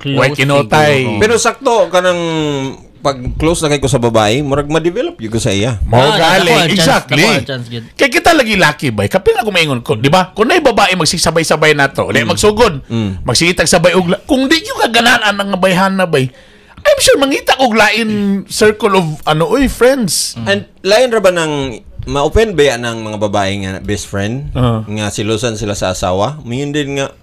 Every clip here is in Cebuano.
Close Way kinotay. siguro. Pero sakto kanang pag close na kay ko sa babae, murag ma-develop gyud ko sa iya. Mao Ah, gali, nakuha ang chance, exactly. nakuha ang chance, gid. Kay kita lagi laki bay, kapil ako maingon ko, di ba? Kung naay babae magsigsabay-sabay na to, mm. Magsugod, magsigitag sabay og kung di nyo kaganahan ang bayhan na bay, I'm sure mangita og lain circle of ano oy friends. And lain ra ba ng ma-open ba yan ng mga babae nga best friend nga silusan sila sa asawa? Mayon din nga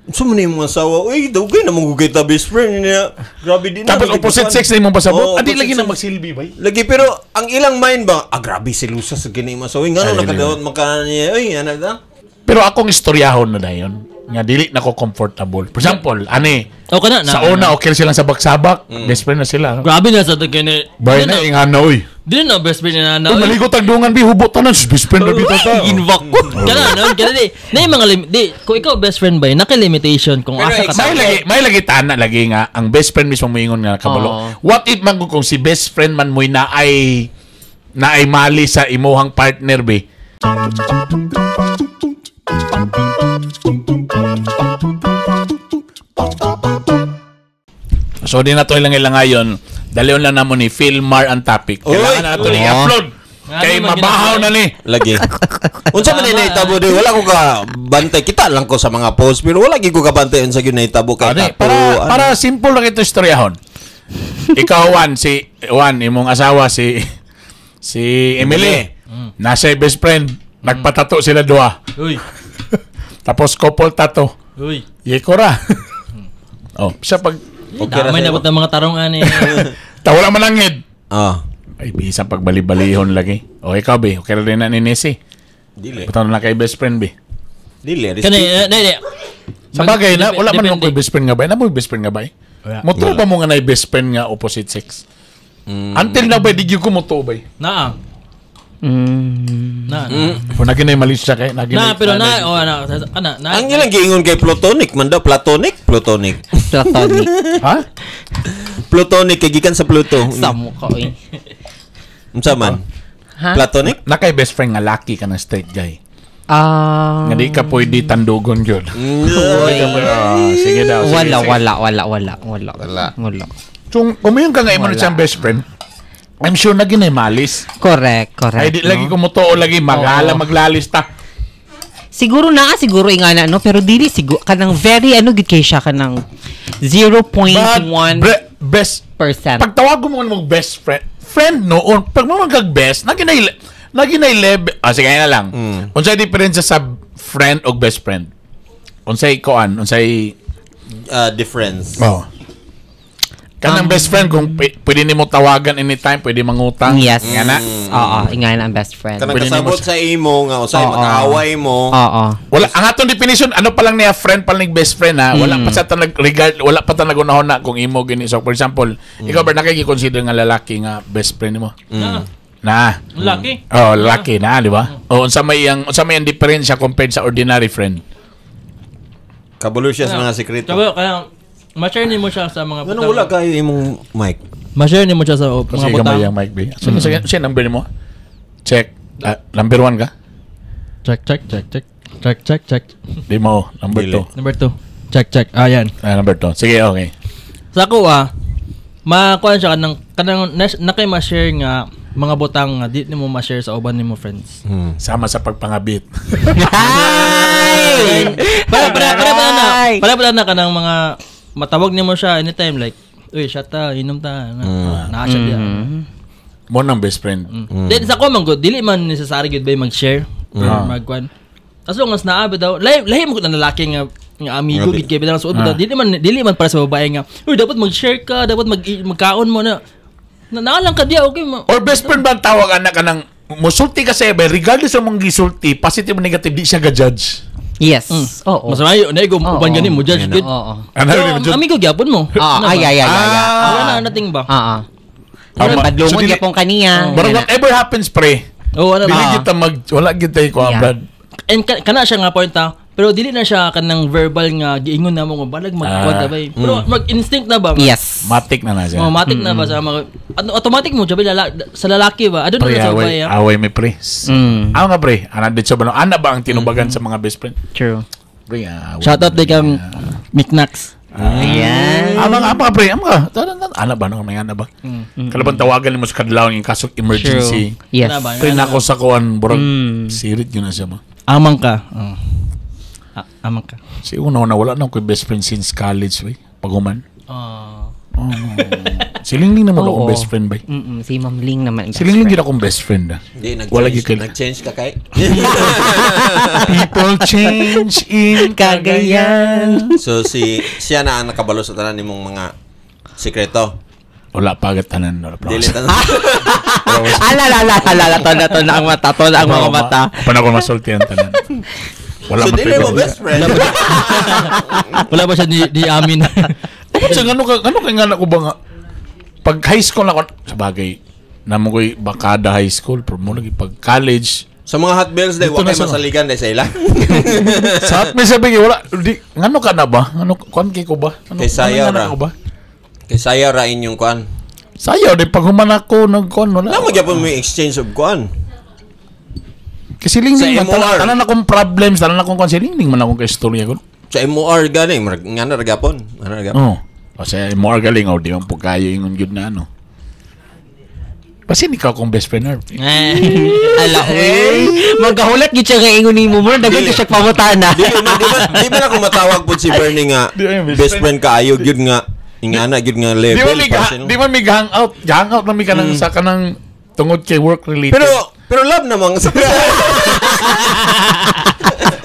unsa man yung mga asawa? Uy, dugay na mong kita best friend niya. Grabe din na. Tapos opposite sex na imong pasabot. Oo, Adi opposite lagi na sex. magsilbi bay. Lagi pero ang ilang mind ba, ah grabe silusa sa gini mo asawa. Ngano Ay, nakadawat maka niya. Uy, ano da? Pero akong istoryahon na dayon nga dili na ko comfortable. For example, ani O kana na. sa una okay silang sabak-sabak, best friend na sila. Grabe na sa kini. Bay na ingana oy. Dili na best friend na na. Uy, maligo tag dungan bi hubot tanan best friend na bitaw ta. Invoke ko. Kana no, kana di. Na yung mga di kung ikaw best friend ba, naka limitation kung Pero asa ka. May lagi tana lagi nga ang best friend mismo moingon nga kabalo. Oo. What if man kung si best friend man mo'y naay mali sa imuhang partner be? So di na to ilang ilang ngayon. Dalion lang namo ni Phil Mar ang topic. Kailangan na nato ni Oo. upload. Nga Kay naman mabahaw na ni. Lagi. Unsa man nahitabo di wala ko ka bantay kita lang ko sa mga post pero wala gyud ko ka bantay unsa gyud nahitabo kay Ani, tattoo, para ano. para simple lang ito istoryahon. Ikaw Juan, si Juan imong asawa si si Emily. Nasa best friend, nagpatato sila duha. Uy. Tapos couple tattoo. Uy. Yeko ra. Oh, siya pag Okay ra Damay sa'yo. na ba't ng mga tarong ani. ta wala manangid. Ah, Ay bisan pagbali-balihon lagi. O ikaw be, okay ra din na ni Nessie. dili. Butang na kay best friend be. Dili. Kani Respect. na di. Sa bagay na wala man akong best friend nga ba? Na mo best friend nga ba? Moto ba mo nga na best friend nga opposite sex? Until na ba di gyud ko moto ba? Naa. Na. Kung naging na mali siya kay naging Na pero na oh na ana na. Ang ilang giingon kay platonic man daw, platonic, platonic. Platonic. Ha? Plutonic kay gikan sa Pluto. Sa mukha, oy. Unsa man? Ha? Platonic? Na kay best friend nga laki ka ng straight guy. Ah. Nga di ka pwede tandugon gyud. Uy. Ah, sige daw. Sige, Wala, sige. wala, wala, wala, wala. Wala. Wala. So, kung ka nga imo na Wala. siyang best friend, I'm sure na ginay malis. Correct, correct. Ay di no? lagi kumutuo lagi maghala Oo. maglalista. Siguro na, siguro nga na, no? Pero dili, siguro, kanang very, ano, gid kay siya, kanang 0.1%. But best pagtawag mo mo best friend, friend noon, pag mo magkag best, naginay level, ah, sige na lang. Unsay diferensya sa friend o best friend? Unsay koan, unsay Difference. Oh. Kanang best friend kung pwede nimo tawagan anytime, pwede mangutang. Yes. Nga na. Oo, nga na ang best friend. Kanang Pwede nimo kasabot sa imo nga usay Oo. makaaway mo. Oo. Wala ang atong definition ano pa lang niya friend pa lang best friend ha. Wala pa sa tanag regard wala pa tanag unahon na kung imo gini. So for example, ikaw ba nakiki-consider nga lalaki nga best friend nimo? Na. Na. Laki. Oh, lalaki na, di ba? O unsa may ang diferensya compared sa ordinary friend? Kabalo siya sa mga sekreto. Kaya kaya ma-share nimo siya sa mga Ganun wala kayo imong mic. Ma-share nimo siya sa mga Kasi butang. gamay ang mic B. So, sige, number mo. Check. Ah, number 1 ka? Check check check check. Check check check. Di mo, number Dili. 2. Number 2. Check check. Ayan. Ah, number 2. Sige, okay. Sa ako ah, makuha siya kanang kanang na kay ma-share nga mga butang nga di nimo ma-share sa uban nimo friends. Sama sa pagpangabit. Ay! Para na. Aray! Para na kanang mga matawag nimo siya anytime like, uy, shot ta, inom ta. Na, naa siya diya. Mo nang best friend. Then sa ako man gud, dili man necessary gud ba mag-share or magkuan. As long as naa ba daw, lahi lahi mo gud ang lalaki nga nga amigo Nga gid kay bitaw suod bitaw. Dili man para sa babae nga, uy, dapat mag-share ka, dapat magkaon mo na. Na naa lang ka diya, okay ma. Or best friend ba ang tawag anak ka ng musulti ka sa iba, regardless sa mong gisulti, positive or negative, di siya ga-judge. Yes. Oo. Mas mayo na ikaw uban gani mo judge gud. Oo. Ano Pero, yun, judge? amigo gyapon mo. Ah, Ano ba? ay, ay, ay, ay, ay. Ah. Wala na nating ba? Oo. Tama. Padlungon So, dili- gyapon kaniya. But whatever happens, pre, Oo, ano dili ba? kita mag, wala kita ikuha, Yeah. Brad. And kana siya nga point ha. Pero dili na siya kanang verbal nga giingon na mo nga balag magkuan ta bay. Pero mag-instinct na ba? Yes. Matik na na siya. Oh, matik na ba sa mga ano, automatic mo jabi sa lalaki ba? I don't know Pre, sa away, babae. Ah. away may pre. Ako nga pre, ana dito ba no? Ana ba ang tinubagan sa mga best friend? True. Pre, away. Shout out di kang Miknaks. Ayan. Ama nga, ama ka, pre. Ama ka. Ana ba? Ano, may ana ba? Kalaban tawagan nimo sa kadlawon yung kasok emergency. True. Yes. Ana ba? Pre, nako sa kuan, burag, sirit yun na siya ba? Amang ka. Oh. Amang ka. Si una na wala na ako'y best friend since college, wey. Paguman. Oh. Oh. Si Lingling naman Oo. akong best friend, bay. Si Ma'am Ling naman. Si Lingling yun akong best friend, ah. Di, Wala nag-change, gyud kay- nag-change ka kay. People change in Cagayan. So si siya na ang nakabalo sa tanan nimong mga sikreto. Wala pa agad tanan. Wala pa. Dili tanan. Ala, ala, ala, ala, ala, to na ang mata, to na ang mga mata. Pa na ako masulti ang tanan. Wala So man dili pa mo best friend. Wala ba siya di amin? Sa ano kay nga ko ba nga pag high school ako sa bagay namo ko'y bakada high school pero mo lagi pag college Sa mga hot bills day Dito wa na kay masaligan day sa ila. sa at may sabi kay wala di ngano ka na ba ano kuan kay ko ba ano Kay sayaw ano nga ra. na ko ba Kay sayaw ra inyong kuan. Sayaw di pag human ako nagkuan wala. Na magyapon mo yung exchange of kuan. Kasi Lingling Sa man tanan MOR. tanan akong problems tanan akong kuan si Lingling man akong kay istorya ko. Sa MOR gani murag nga na ra gapon. Nga na ra gapon. Oh. O sa MOR galing oh di man po kayo ingon gyud na ano. Basin ikaw akong best friend Herb. Ala, uy. Magahulat gyud siya nga ingon nimo mo, daghan ka siya pamutana. Di man ako matawag pud si Bernie nga Di ay, best best friend kaayo gyud nga ingana gyud nga Di level man mi pa sino. di man mi hangout, hangout na mi kanang sa kanang tungod kay work related. Pero pero love namang sa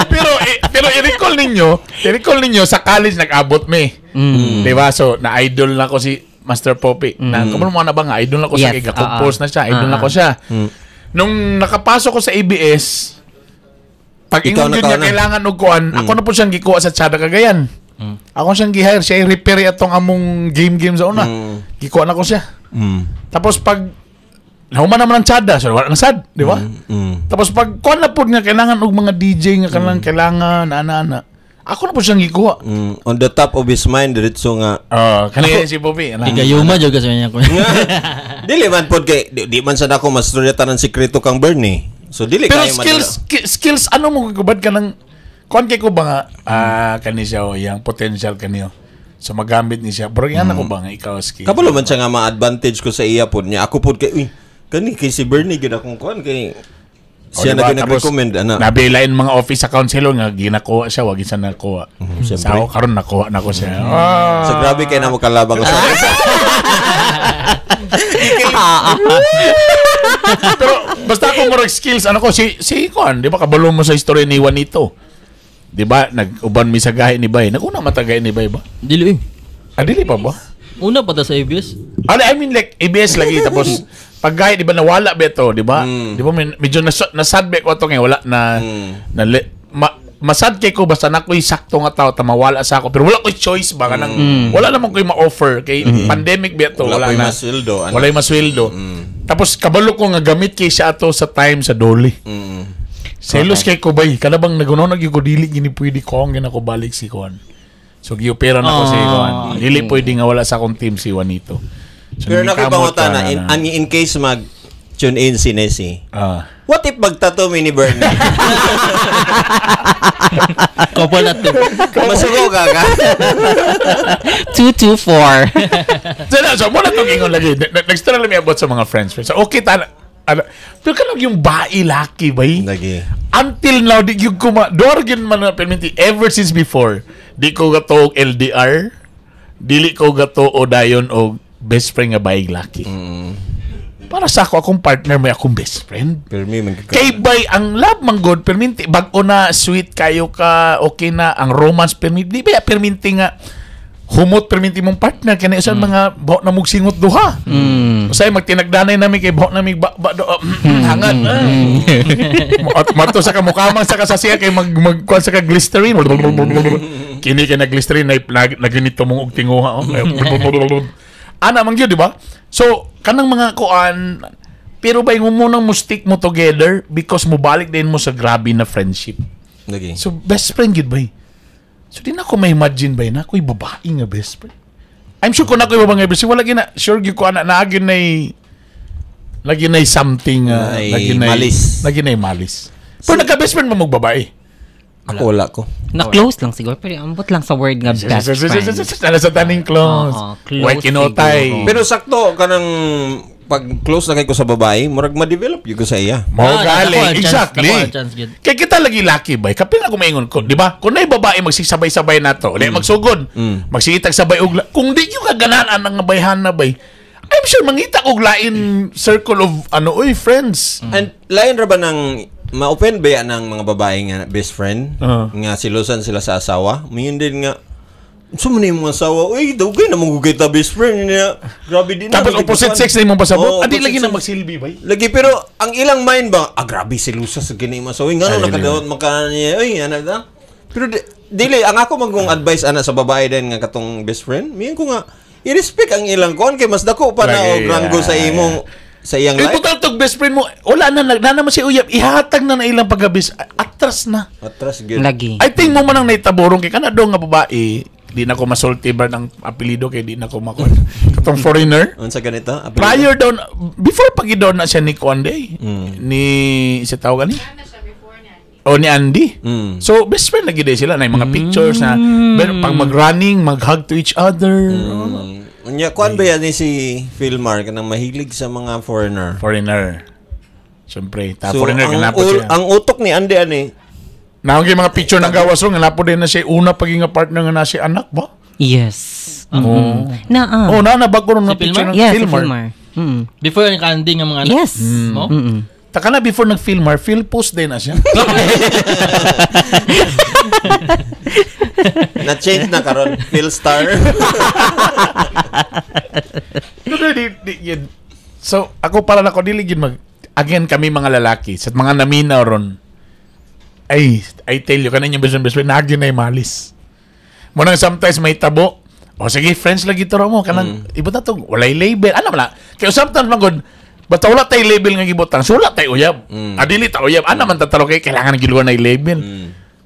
pero eh, pero i-recall ninyo sa college nag-abot mi. Di ba? So na-idol na ko si Master Poppy. Na kumo mo na ba nga idol na ko siya Yes, kay compose oo. na siya, idol na ko siya. Nung nakapasok ko sa ABS, pag Ikaw ingon na yun ka niya na. kailangan og kuan, ako na po siyang gikuha sa Chada Cagayan. Ako siyang gi-hire, siya i-repair atong among game game sa una. Gikuha na ko siya. Tapos pag nahuman naman ang Chada, so wala na sad, di ba? Tapos pag kuan na po nga kailangan og mga DJ nga kanang kailangan ana ana. Ako na po siyang gikuha. On the top of his mind diretso nga Ah, kanina si Bobby. Ana. Gayuma jud kasi niya ko. Dili man pod kay di man sad ako mastorya tanan sikreto kang Bernie. So dili Pero kayo skills skills ano mo gubad ka ng kuan kay ko ba nga kani siya o iyang potential kaniyo. So magamit ni siya. Pero yan ako ba nga ikaw skill. Kabalo man siya nga ma-advantage ko sa iya pod niya. Ako pod kay uy kani kay si Bernie gyud akong kuan kay O, siya diba? na gyud nag-recommend ana. Nabilain mga office account sila nga ginakuha siya, wag siya nakuha. Siyempre. Sa ako karon nakuha na ko siya. Ah. So grabe kay namo kalabang sa Pero basta ako murag skills ano ko si si kuan, di ba kabalo mo sa istorya ni Juanito. Di ba nag-uban mi sa gahi ni Bay. Naguna matagay ni Bay ba? Dili eh. Ah, dili pa ba? Una pa ta sa ABS. Ano, I mean like ABS lagi tapos pag gahi di ba nawala ba ito, di ba? Di ba medyo nasad ba ko ato ngayon wala na na masad kay ko basta na ko'y sakto nga tao ta mawala sa ako pero wala ko'y choice ba kanang wala naman ko'y ma-offer kay pandemic ba ito Wala wala, ko'y na masweldo, ano? wala'y masweldo. Tapos kabalo ko nga gamit kay siya ato sa time sa Dolly. Selos kay ko bay kada bang naguno nagyud ko dili gini pwede ko ang ginako balik si Kuan. So giopera na ko si Kuan. Dili pwede nga wala sa akong team si Juanito. So, Pero nangkamot nakipangutana ka in, na. in case mag tune in si Nessie. Ah. What if magtato mi ni Bernie? Couple at Masuko ka ka? 224. So, na, so mo na itong ingon lagi. Next na lang about sa mga friends. So, okay, tana. Ano, pero kanang yung bae laki ba eh? Lagi. Until now, di yung kuma, door yun man na perminti, ever since before, di ko gato og LDR, dili ko gato o dayon og best friend nga bae laki. Para sa ako, akong partner may akong best friend. Permi man ka. Kay bay ang love man god perminti bag-o na sweet kayo ka okay na ang romance perminti di ba perminti nga humot perminti mong partner kani usan mga baho na mugsingot duha. Usay magtinagdanay nami kay baho na mig ba, ba, do, hangad. At mato sa kamukamang sa kasasiya kay mag magkuan sa ka glycerin. Kini kay na glycerin na, na, na ganito mong og tinguha. Oh. Ana man gyud di ba? So kanang mga kuan pero ba yung munang mo stick mo together because mobalik din mo sa grabe na friendship. Lagi. So best friend gyud bay. So di na ako ma-imagine bay na ako'y babae nga best friend. I'm sure kung ako'y babae nga best friend, wala gina, sure gyud ko ana naagin nay lagi nay something Nay lagi nay malis. Lagi nay malis. Pero nagka best friend mo mag babae. Ako wala ko. Na close lang siguro, pero ambot lang sa word nga best friend. Ano sa taning close? Oo, close Why kinotay? siguro. Pero sakto kanang pag close na kay ko sa babae, murag ma-develop yun ko sa iya. Mao Ah, gali, nakuha ang chance, exactly. nakuha ang chance, gid. Kay kita lagi laki bay, kapil na kumaingon ko, di ba? Kung naay babae magsigsabay-sabay na to, mm. Magsugod, magsigitag sabay og kung di nyo kaganahan ang bayhan na bay, I'm sure mangita og lain circle of ano oy friends. And lain ra ba ng ma-open ba yan ng mga babae nga best friend nga silusan sila sa asawa? Mayon din nga unsa man yung mga asawa? Uy, dugay na mong kita best friend niya. Grabe din na. Tapos opposite sex na imong pasabot. Oo, Adi opposite lagi na sex. magsilbi bay. Lagi pero ang ilang mind ba, ah grabe silusa sa gini mo asawa. Ngano Ay, nakadawat man ka niya. Uy, ano na? Pero dili ang ako magong advice ana sa babae din nga katong best friend. Mayon ko nga i-respect ang ilang kuan kay mas dako pa na Lagi, og ranggo sa yeah, imong sa iyang Eh, life. butal tog best friend mo, wala na, na naman si uyab, ihatag na na ilang pagabis, atras na. Atras gyud. Lagi. I think mo man ang naitaborong kay kana daw nga babae, di na ko masulti ba ng apelido kay di na ko makuha. Katong foreigner. Unsa ganito? Apelido? Prior daw, before pag daw na siya ni Kwande, ni si tawag ani? O ni Andy. So best friend lagi day sila na yung mga pictures na pero pag mag-running, mag-hug to each other. Unya, kuan ba yan ni si Philmar kanang mahilig sa mga foreigner? Foreigner. Siyempre, ta So, foreigner ang, ganapon siya. ang utok ni Andy ani, Naong yung mga picture ng gawas ro, nga din na siya una paging nga partner nga na si anak ba? Yes. Oh. Na Oh, na na bago ro Si na picture Philmar? ng Yes, si Philmar. Philmar. Mm. Before ang Andy nga mga anak. Yes. Mo? Mm-mm. Taka na before nag-Philmar, Phil post din na siya. na-change na karon Phil Star. No, no, di, yun. So, ako para na ko, dili yun mag... Again, kami mga lalaki, sa mga naminaw ron, ay, I tell you, kanin yung best friend, best friend, nagyo na yung malis. Munang sometimes may tabo, o sige, friends lagi to mo, kanang, iba na to, walay label, ano man na. Kaya sometimes, magod, basta wala tayo label nga gibutang, so wala tayo uyab. Adili ta uyab, ano man tatalo kay, kailangan giluwa na yung label.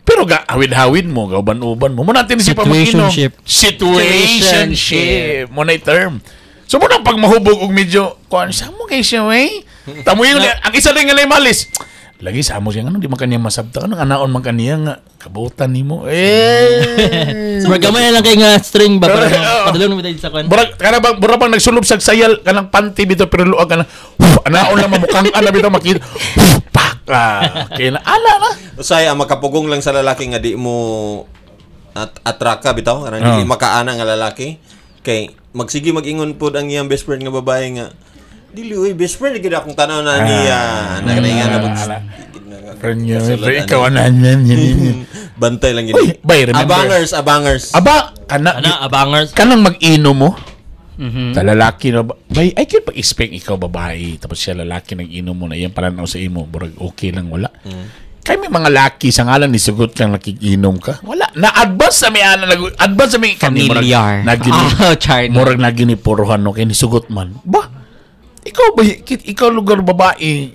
Pero ga, hawid-hawid mo, gauban-uban mo. Muna natin si pamagino. Situationship. Situationship. Muna yung term. So muna pag mahubog og medyo, kuan sa mo kay siya, wey. Tamo yun, ang isa rin nga lang malis. Lagi sa mo siya, ano, di man kaniya masabta. Anong anaon man kaniya nga, kabutan nimo. Eh. Murag gamay na lang kay nga string ba para Oo. padulong mo tayo sa kuan. Murag kana bang murag bang nagsulob sa sayal kanang panty bitaw pero luag kanang anaon lang mamukhang ana bitaw makita. Pak. Ah, okay na. Ala na. Usay ang makapugong lang sa lalaki nga di mo at atraka bitaw kanang dili makaana nga lalaki kay magsige mag-ingon pod ang iyang best friend nga babae nga dili uy best friend gid akong tanaw na niya na nga na Ala. Friend niya, friend, ikaw ana yan, yan, yan. Bantay lang gid. Uy, bay, remember. Abangers, abangers. Aba, kana Ana abangers. kanang mag-inom mo. Sa lalaki na ba? Bay, I can pag-expect ikaw babae tapos siya lalaki nag-inom mo na yan pala sa imo murag okay lang wala. Kay may mga laki sa ngalan ni sugot kang nakikinom ka. Wala. Na-advance sa may ana nag advance sa may kani, murag Familiar. Nagini, Ah, char. murag naginipuruhan no kay ni sugot man. Ba? Ikaw ba ikaw lugar babae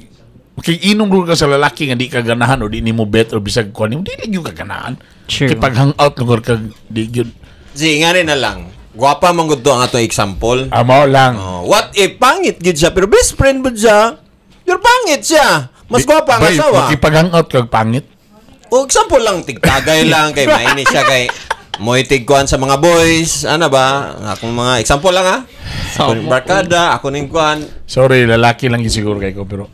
kay inom lugar ka sa lalaki nga di ka ganahan o di nimo bet or bisag kuan nimo dili gyud ka ganahan. True. Kay pag hangout lugar ka di gyud. Si nga na lang. Gwapa man gud to ang atong example. Amo lang. Oh, what if pangit gid siya pero best friend mo siya? Pero pangit siya. Mas gwapa ang Bay, asawa. Makipag-hangout kag pangit. O example lang tigtagay lang kay mainis siya kay moitig kuan sa mga boys, ano ba? Akong mga example lang ha. Ako ning barkada, ako ning kuan. Sorry, lalaki lang yun siguro kay ko pero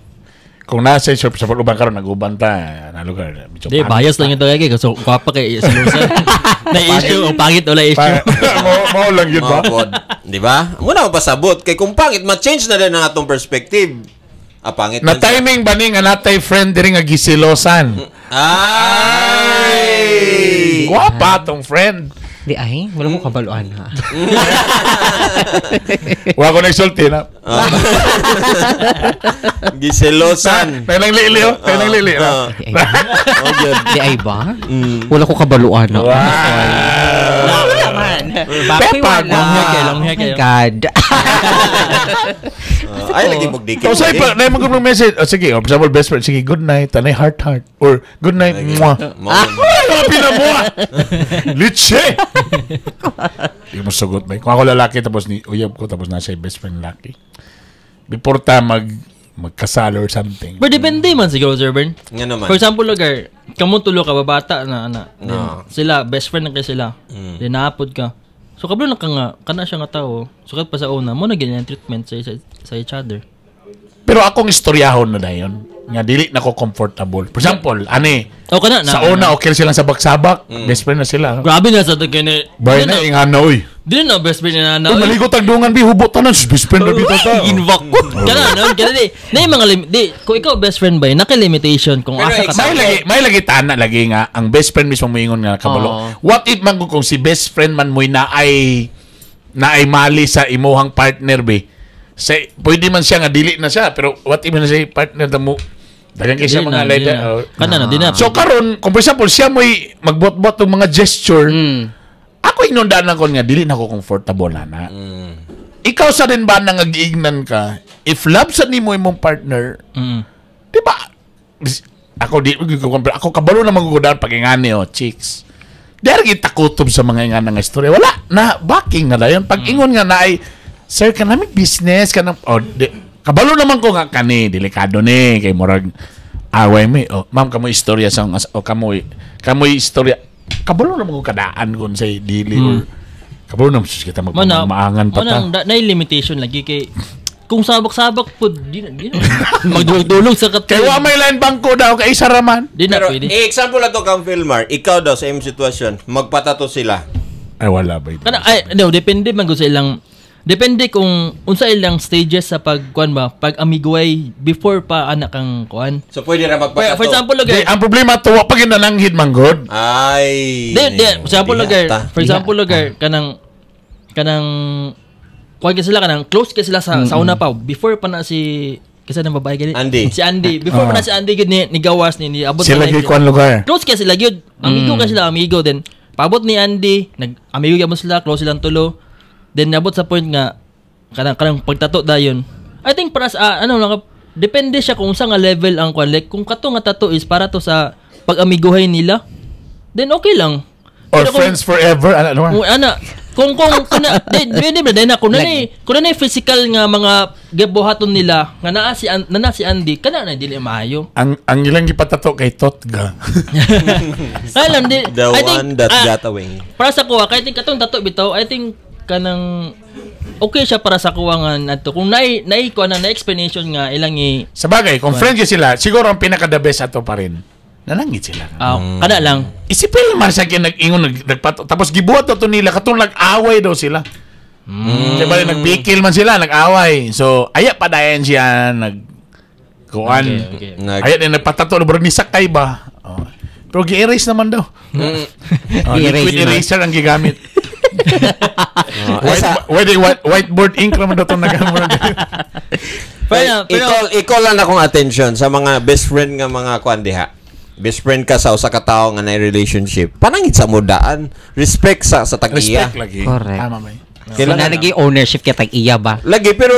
kung nasa sa sa uban karon nag-uban ta na lugar medyo Di pangit. bias lang ito kay so gwapa kay silusan. Na issue o pangit wala issue. Mao lang yun ba? Mga pod, di ba? Muna mapasabot kay kung pangit ma-change na din ang atong perspective. Ah, pangit Na man siya. timing ba ni nga natay friend diri nga gisilosan? Ay! Gwapa tong friend. Di ay, wala mo kabaluan ha. Wa ko nagsulti na. Giselosan. Tayo lang lili oh, tayo lang lili. Ah. Di ay ba? Oh, good. Di ay ba? Wala ko kabaluan ha. Wow. Wala man. Bakoy Pepa, wala. long hair kayo, long hair Oh my kayo. God. Ah, ay, lagi magdikit. So, say pa, na yung message. Oh, sige, oh, for example, best friend, sige, good night, tanay heart heart or good night, mwah. Mo- Ay, mga pinamuha! Litse! Hindi mo sugot, may. Kung ako lalaki, tapos ni uyab ko, tapos nasa best friend lalaki. Before ta mag magkasal or something. Pero depende man siguro, Sir Bern. Nga naman. For example, lugar, kamo tulo ka babata na ana. Then, No. sila best friend na kay sila. Then naapod ka. So kabalo na ka nga kana siya nga tawo. So pa sa una mo na ganyan treatment sa each other. Pero akong istoryahon na dayon nga dili na ko comfortable. For example, ani O kana na. sa una okay silang sabak-sabak, best friend na sila. Grabe na sa kini. Bay na ingana oy. Dili na best friend na na. Uy, maligo tagdungan bi hubot tanan best friend na bitaw ta. Invoke ko. Kana no, kana di. Na yung mga di kung ikaw best friend ba, naka limitation kung Pero asa ka. May lagi tana lagi nga ang best friend mismo moingon nga kabalo. Oo. What if man kung si best friend man mo'y naay mali sa imuhang partner be. Sa, pwede man siya nga dili na siya pero what if na siya partner da mo dagan kay siya Di mga na, di leader. na. Oh. Kana na di na. So karon kung for example siya mo'y magbuot-buot ng mga gesture, ako inundaan ko nga dili na ako comfortable na na. Ikaw sa rin ba na ngagiignan ka? If love sa nimo imong partner, di ba? Ako di ako kabalo na magugudaan pag ingani oh, chicks. Dere kita kutob sa mga ingana nga istorya. Wala na backing na dayon. Pag ingon nga na ay sir kanami business kanang oh, di, kabalo naman ko nga kani delikado ni kay murag away mi oh, ma'am kamo istorya sa o kamo kamo istorya kabalo naman ko kadaan kun say dili or kabalo naman sus kita Mana, magpamaangan pa ta. manang da, na limitation lagi kay kung sabak-sabak po di na magdulog-dulog sa kat. Kay wa may line bangko daw kay isa raman. Di na Pero, pwede. eh, example na to kang Philmar, ikaw daw sa imong sitwasyon, magpatato sila. Ay wala ba ito? Kana ay no, depende man gud sa ilang depende kung unsa ilang stages sa pag kuan ba, pag amiguay before pa anak kang kuan. So pwede ra For, magpatato. for example, Di, lugar, ang problema tuwa pag ginananghid man god. Ay. di, for example, Di lugar, ata. for example, lugar, kanang kanang kuan kay sila kanang close kay sila sa una pa before pa na si kasi ng babae gani Andy. si Andy before pa na si Andy gid ni gawas ni abot Sila na gyud kuan lugar. Close kay sila gyud. Amigo kay sila amigo then paabot ni Andy, nag amigo gyud sila, close silang tulo. Then nabot sa point nga kanang kanang pagtato dayon. I think para sa ano lang depende siya kung sa nga level ang kwan like kung kato nga tato is para to sa pag-amiguhay nila. Then okay lang. Or Pero friends forever. Ano, ano? Kung ana kung kuna di di di ba na kung na physical nga mga gibuhaton nila nga naa si Andy kana na dili maayo. Ang ilang gipatato kay Totga. Alam di The I think one that got away. Para sa kuha, kay think katong tato bitaw, I think kanang okay siya para sa kuha nga nato. Kung nai nai kuha na na explanation nga ilang i Sa bagay, kung friends yun sila, siguro ang pinaka the best ato pa rin. Nanangit sila. kana lang. Isipin man siya kaya nag-ingon, nagpato. Tapos gibuhat daw to nila, katong nag-away daw sila. Kaya ba, nagpikil man sila, nag-away. So, aya pa dayan siya, nag kuan. Okay, okay. Aya din nagpatato, bro, ni sakay ba? Oh. Pero gi-erase naman daw. Oh, Gi-erase liquid naman. eraser ang gigamit. Oh, ay, Whiteboard ink naman daw itong nagamit. Pero, pero i-call lang akong attention sa mga best friend nga mga kuan diha. Best friend ka sa usa ka tawo nga na relationship. Panangit sa mudaan, respect sa tag-iya. Respect lagi. Correct. Tama may. So, Kailangan na naging ownership kay tag iya ba? Lagi pero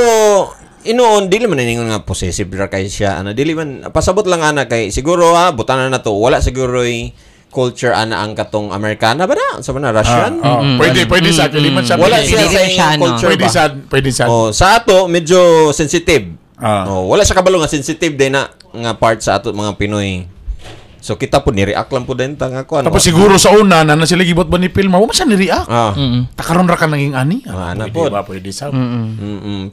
inoon dili man ningon nga possessive ra kay siya ana dili man pasabot lang ana kay siguro ha butanan na to wala siguro culture ana ang katong Amerikana ba na sa man na Russian. Pwede sa dili man siya. Wala pwede. siya Dili sa siya, iyang ano. culture Pwede ba? sa pwede sa. Oh, sa ato medyo sensitive. Oh, wala siya kabalo nga sensitive din na nga part sa ato mga Pinoy. So kita po ni-react lang po din ta nga kuan. Tapos siguro sa una na na sila gibot ba ni Pilma, wa man siya ni-react. Takaron ra ka nanging ani. Ah, ana Pwede pod. ba? Pwede sa.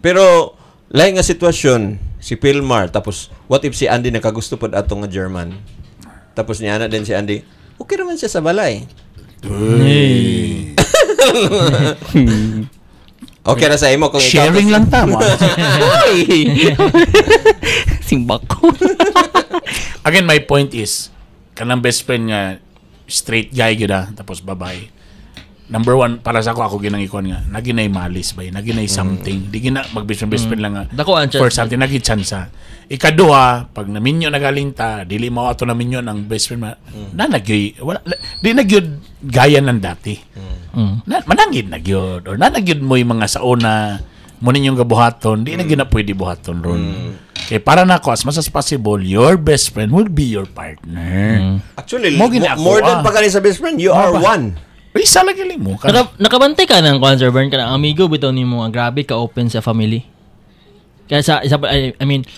Pero lahi nga sitwasyon si Pilmar tapos what if si Andy nakagusto pod ato nga German. Tapos niya ana din si Andy. Okay naman siya sa balay. Okay ra sa imo kung ikaw Sharing lang ta mo. Uy! Simbak ko. Again, my point is, kanang best friend nga straight guy gyud ah, tapos babae. Number one, para sa ako, ako ginang ikuan nga, naginay malis ba, naginay something. Di gina mag best friend, best friend lang nga. Dako ang chance. For something, nagi chance. Ikaduha, pag naminyo nagaling ta, dili mo ato naminyo ang best friend ma, na nagyoy, wala, di nagyod gaya ng dati. Na, manangid na gyud or nanagyod mo yung mga sauna mo ninyong gabuhaton, di na gyud na pwede buhaton ron. Kay para nako as much as possible, your best friend will be your partner. Actually, Mo gina ako, more than ah. pa kani sa best friend, you are ba? one. Uy, isa lagi mo. Nakabantay ka ng kuan Sir Bern ka ng amigo bitaw nimo nga grabe ka open sa family. Kaya sa isa I mean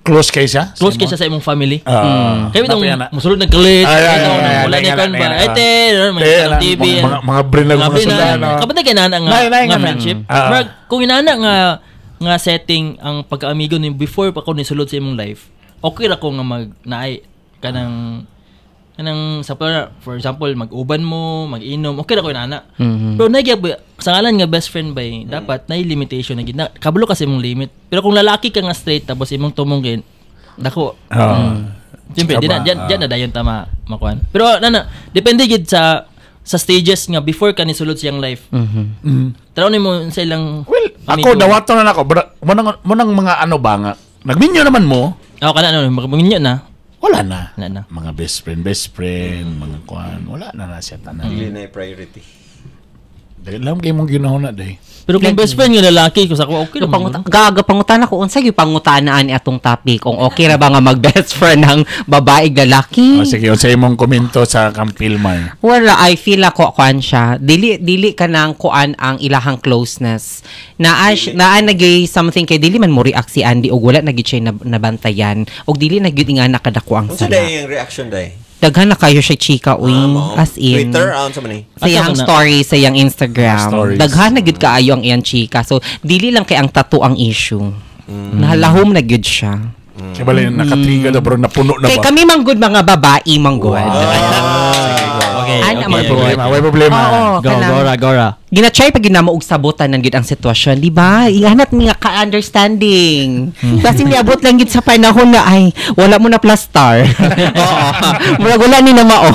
Close kay siya? Close kay siya sa imong family. Ah. Kaya bitong Napay na. musulod ng kalit, Ay, ay, ay, ay, ay, wala ay, na ay, kan ba. ay, Ay, te, ay, mga ay, TV. mga brain na Mga mga brain na. sundalo. Kapatid kay nana nga, Nay, nay, nga nga na. friendship. Ah. Murag, kung inana nga nga setting ang pagkaamigo ni before pa ko nisulod sa imong life, okay ra ko nga mag naay kanang kanang sa for example mag-uban mo, mag-inom, okay ra ko inana. Pero nagya ba sa ngalan nga best friend ba eh, dapat nay limitation na gid na kabalo kasi imong limit. Pero kung lalaki ka nga straight tapos imong tumungin, dako. Siyempre, di na, Tsaka ba, dyan, dyan na dayon tama makuan. Pero nana, depende gid sa stages nga before ka nisulod siyang life. Taraw nimo sa ilang Well, ako, amigo. dawato na nako. Munang mga ano ba nga, nagminyo naman mo, Ako kana no, magminyo na. wala na. Wala na. Mga best friend, mga kuan, wala na na siya tanan. Dili na yung priority. Dahil lang kay mong ginahuna day. Pero kung best friend nga lalaki ko sa ako okay naman. Panguta, gaga pangutana ko unsa gyud pangutanaan ni atong topic kung okay ra ba nga mag best friend ang babae ug lalaki? Oh, sige, unsa imong komento sa kang Pilmar? Wala, I feel ako kuan siya. Dili dili ka nang kuan ang ilahang closeness. Naa naa nagay something kay dili man mo react si Andy og wala na gyud siya nabantayan og dili na gyud nga nakadako ang Unsa sala. day ang reaction day? Daghan na kayo siya chika uy, Ah, mao. as in. Twitter, unsa man ni? Sa iyang Asa ko na? story, sa iyang Instagram. Stories. Daghan na gyud kaayo ang iyang chika. So dili lang kay ang tattoo ang issue. Nahalahom na gyud siya. Kaya bala nakatrigger na bro, napuno na Kay ba? kami manggod mga babae manggod. Okay, Ana, okay. mga Problema, way problema. Oo, Go, kanang- gora, gora. Gina-try pag ginamo og sabutan nan gyud ang sitwasyon, di ba? Ihanat mi nga ka-understanding. Kasi niabot lang gyud sa panahon na ay wala mo na plastar. Oo. Murag wala ni na mao.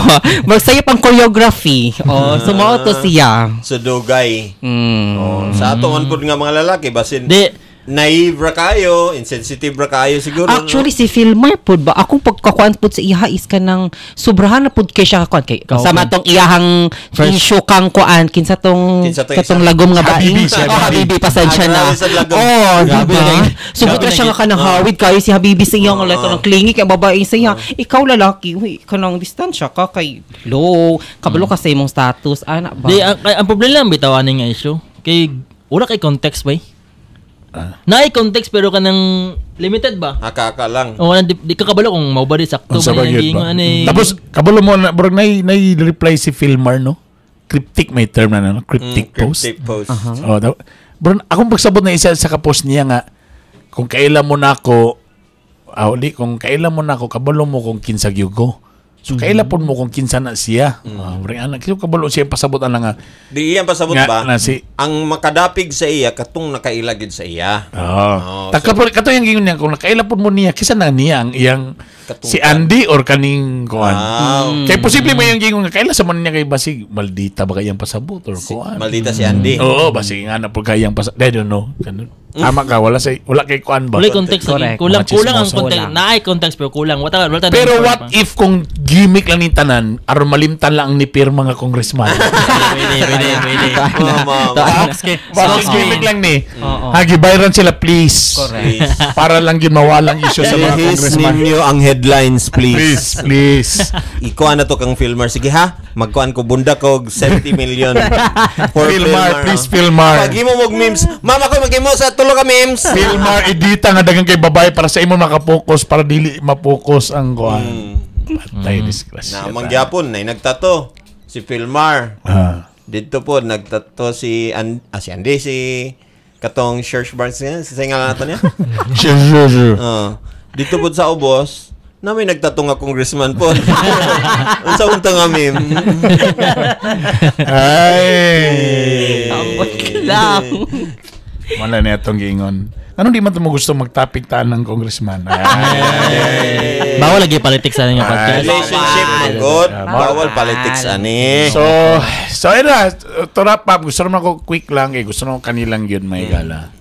Murag sayo pang choreography. Oh, so mao to siya. Sa dugay. Oh, sa ato man pud nga mga lalaki basin Di, naive ra kayo, insensitive ra kayo siguro. Actually si Philmar pud ba akong pagkakuan pud sa iha is kanang sobrahan na pud kay siya kakuan kay Kauban. sama tong iyahang First. issue kang kuan kinsa tong Kinsa tong katong isa? lagom nga bae. Habibi, si Oh, Habibi. Habibi pasensya Ah, na. grabe sa lagom. Oh, Grabe diba? na yun. Sugot Grabe na siya na nga kanang hawid kayo si Habibi sa iyang leto ng clingy kay ang babae sa iya. Ikaw lalaki, uy, kanang distansya ka kay low, kabalo ka sa imong status ana ba? di ang problema lang bitaw ani nga issue. Kay wala kay context bay. Naay context pero kanang limited ba? Haka-haka lang. O wala di, di ka kabalo kung mao ba di sakto Unsa ba ba ni gyud giingon ba? ani. Tapos kabalo mo na bro nay nay reply si Philmar no. Cryptic may term na no, cryptic post. Cryptic post. Oh, daw, bro, akong pagsabot na isa sa ka-post niya nga kung kailan mo na ako di, kung kailan mo na ako kabalo mo kung kinsa gyud ko. So kaila pud mo kung kinsa na siya. Ah, bro, anak kaya kabalo siya pasabot ana nga. Di iyan pasabot Nga, ba? na si- Ang makadapig sa iya katong nakaila gid sa iya. Oh. Oh, Taka po kato yung gingon niya kung nakaila pud mo niya kinsa na niya ang iyang Katungkan. si Andy or kaning kuan. Wow. Kay posible mo yung gingon nga kaila sa man niya kay basig maldita ba kayang pasabot or kuan. Maldita si Andy. Oo, basig nga na po kayang pasabot. I don't know. Ganun. Tama ka, wala sa wala kay kuan ba. Wala context lagi. Correct. Kulang Mga kulang ang chismoso. context. Kulang. Naay context pero kulang. Wala wala tayong Pero inform what pa. if kung gimmick lang ni tanan aron malimtan lang ang ni pirma nga congressman. Pwede, pwede, pwede. Mama, Bakit gimmick lang ni? Oo. Ha, gibayran sila please. Correct. Please. Para lang yun mawalang issue sa mga Please congressman. ninyo ang headlines, Please, please. please. Ikuan na to kang filmer. Sige ha, magkuan ko bunda ko og 70 million for Filmar, please Filmar. Pag imo mog memes, mama ko maghimo sa tulo ka memes. Filmar, edita nga dagang kay babae para sa imo makapokus para dili mapokus ang kuan. Patay disgrasya. Na mangyapon nay nagtato si Filmar. Ah. Dito po nagtato si si Andy si katong Church Barnes niya, si nga nato niya. Sure. Dito po sa ubos, na may nagtato nga congressman po. Unsa unta nga meme? Ay. Ambot lang. Wala na itong giingon. Anong di man ito mo gusto magtopic taan ng congressman? Ay. Bawal lagi politics sa nga podcast. Relationship man good. Bawal politics ani. So ayun na, to wrap up, gusto naman ko quick lang, eh, gusto naman kanilang yun may gala.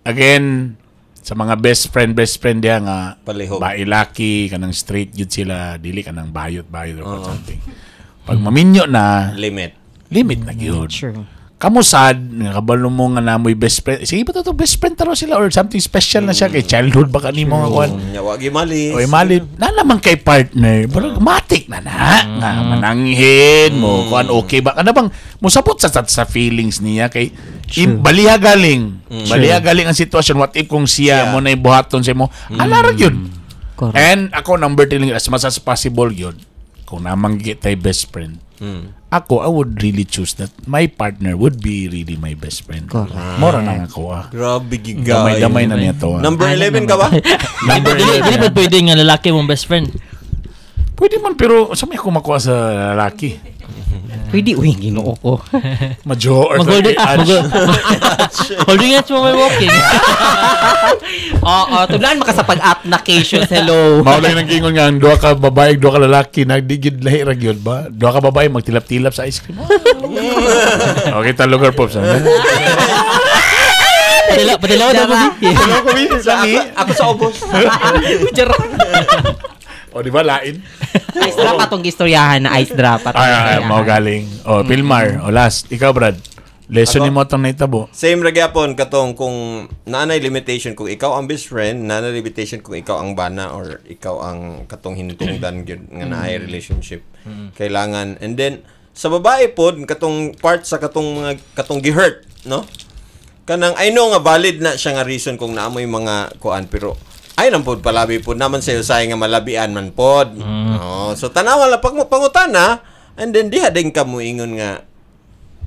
Again, sa mga best friend diya nga, Palihog. bailaki, kanang straight yun sila, dili kanang bayot-bayot or something. Pag maminyo na, Limit. limit na yun. True. Kamusad, nga kabalo mo nga namoy best friend. Sige ba to best friend taro sila or something special na siya kay childhood ba kanimo nga kuan. Nya wa gimalis. Oy mali na naman kay partner, pero matik na na nga mananghin mo kuan okay ba kana bang mosabot sa feelings niya kay baliha galing. Baliha galing ang sitwasyon. What if kung siya mo na buhaton sa imo? Ala ra gyud. Correct. And ako number 3 as much as possible gyud. Kung namang tay best friend. Ako, I would really choose that my partner would be really my best friend. Correct. Mora na nga ako ah. Grabe gigay. Damay-damay na niya to ah. Number 11 ka ba? Number Dili 11. dili pa pwede nga lalaki mong best friend. Pwede man pero sa may ako makuha sa lalaki. Pwede, uy, ginoo ko. Majo or Mag-holding holding hands mo may walking. Oo, tulaan maka sa pag-up na cases, hello. Mao lang nang gingon nga ang duha ka babae, duha ka lalaki nagdigid lahi ra gyud ba? Duha ka babae magtilap-tilap sa ice cream. Okay, ta lugar pops. Ano? Padala padala daw mo. Hello ko bi, lami. Ako sa ubos. Charot. O di ba lain? Ice drop atong gistoryahan na ice drop. Atong Ay, ay, gistoryahan. mao galing. O Pilmar, o last, ikaw Brad. Lesson Ako? nimo atong nahitabo. Same ra gyapon katong kung naanay limitation kung ikaw ang best friend, naanay limitation kung ikaw ang bana or ikaw ang katong hinungdan gyud nga naay relationship. Kailangan and then sa babae pod katong part sa katong mga katong gihurt, no? Kanang I know nga valid na siya nga reason kung naamoy mga kuan pero ay lang pod palabi pod naman sa usay nga malabian man pod. Oh, so tanawa lang pag mo pangutana and then diha din ka moingon nga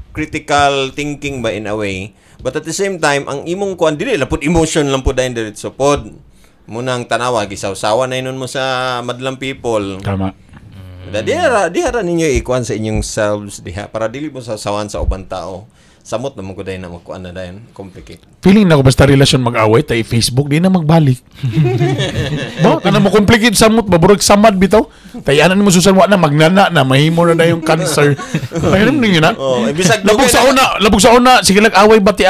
critical thinking ba in a way. But at the same time, ang imong kuan dili lang pud emotion lang pud dayon diretso pod. Munang tanawa gisawsawa na inon mo sa madlang people. Tama. Da diha ra ninyo ikuan sa inyong selves diha para dili mo sasawan sa ubang tao. Samot naman ko dayon na magkuan na dayon, complicate. Feeling na ko basta relasyon mag-away tay Facebook di na magbalik. Ba, kana mo complicate samot ba burag samad bitaw. Tay anan mo susan wa na magnana na mahimo na dayong cancer. Ay ninyo na. Oh, bisag Labog sa una, labog sa una, sige lang away bati,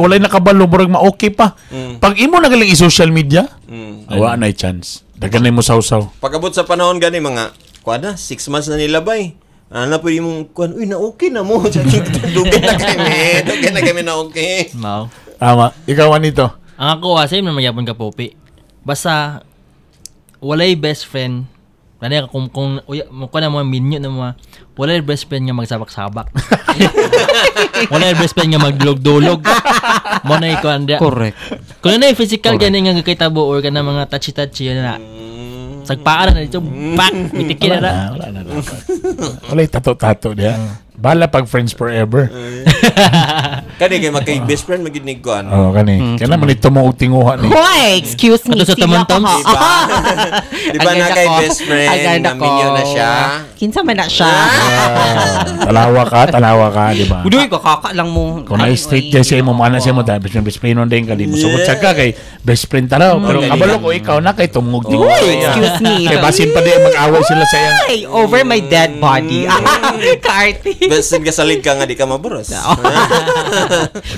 walay nakabalo burag ma-okay pa. Pag imo na galing i-social media, awa na chance. Dagan na mo sawsaw. Pagabot sa panahon gani mga kuan na 6 months na nilabay. Ano na po yung kuan, uy na okay na mo. Dugay na kami na okay. Mao. Tama. Ikaw anito. Ang ako ah, same na magyapon ka Popi. Basta walay best friend. Lani ka kung uya mo ko na mga minyo na mga walay best friend nga magsabak-sabak. Walay best friend nga magdulog-dulog. Mo na ikaw anda. Correct. Kung ano yung physical gani nga kakitabo or kana mga touchy-touchy yun na. Sagpaan na dito, back, mitiki Wala na na. na, wala na dapat. Walay tato-tato diya. Bala pag friends forever. Kani kay magkay best friend magid ni kuan. Oh, kani. Kaya naman ito mo og tinguha ni. Hoy, excuse me. Ato sa sila Tamantoms? ko, ha? Diba? Di ba Ang na ganda kay ko. best friend, Ang ganda ko. naminyo na siya? Kinsa man na siya? Talawa ka, di ba? Udoy, kakaka lang mo. Kung na straight kay sa imo, mana siya mo, best friend, best friend nun din ka, di mo sugod sa ka kay best friend taraw. Pero Mm. kabalo ko ikaw na kay tumungog tinguha. Uy, excuse me. Kay basin pa di mag-away sila sa iyang. Ay, over my dead body. Kaarte. Best friend ka sa lig ka nga di ka maburos. O,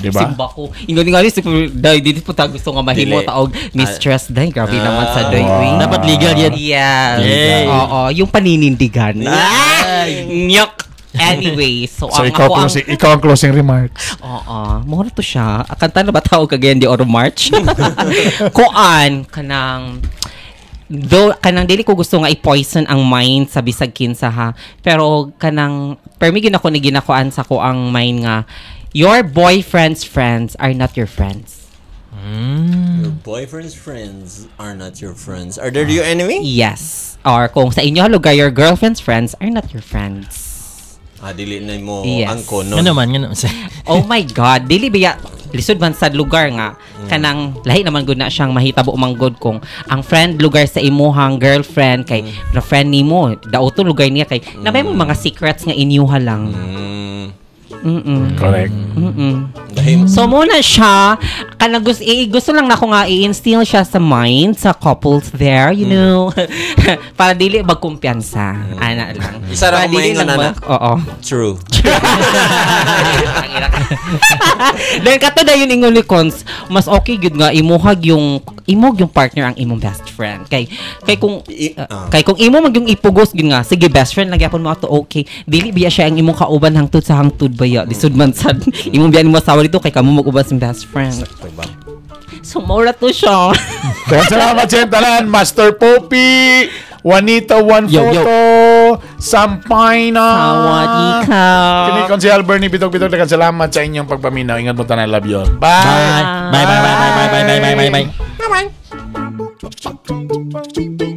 di ba? Simba ko. Ingon nga ni dai dito po ta gusto nga mahimo Dili. taog mistress dai grabe naman sa doy. uy. Dapat legal yan. Yes. Yay. Oo, yung paninindigan. Ah! Nyok. Anyway, so, So ang ikaw ako ang closing, ikaw ang closing remarks. Oo, mura to siya. Kanta na ba tawag Cagayan de Oro March? Kuan kanang though kanang dili ko gusto nga i-poison ang mind sa bisag kinsa ha. Pero kanang permi gid ako ni ginakuan sa ko ang mind nga your boyfriend's friends are not your friends. Your boyfriend's friends are not your friends. Are they your enemy? Yes. Or kung sa inyo lugar your girlfriend's friends are not your friends. Ah, dili na mo Yes. angko no. Ano man, ano man. Oh my God, dili biya lisod man sa lugar nga kanang lahi naman gud na siyang mahitabo manggod kung ang friend lugar sa imuhang girlfriend kay na friend nimo dauto lugar niya kay na may mga secrets nga inyuha lang. Mm. Correct. Mm-mm. Dahil So muna siya kay Kanang gusto, gusto lang nako nga i-instill siya sa mind sa couples there. Para dili magkumpiyansa. Ana lang. Isa ra Para akong dili maingon, lang ana. Oo. True. Ang ina ka. Then kato dayon ingon ni Cons, mas okay gyud nga imuhag yung imog yung partner ang imong best friend. Kay kung kay kung imo mag yung ipugos gyud nga sige, best friend lang gyapon mo ato, okay. Dili biya siya ang imong kauban hangtod sa hangtod baya. Lisod man sad imong biya nimo asawa dito kay kamo mag-uban sa best friend. So mao ra to siya. Kaya salamat sa tanan, Master Poppy, Juanita One Yo, yo. Photo, Sampayna. Sawadee ka. Kini kon si Albernie Bitog Bitog, daghang salamat sa inyong pagpaminaw. Ingat mo tanan, love you all. Bye. Bye. Bye, bye, bye, bye, bye, bye, bye, bye, bye. Bye.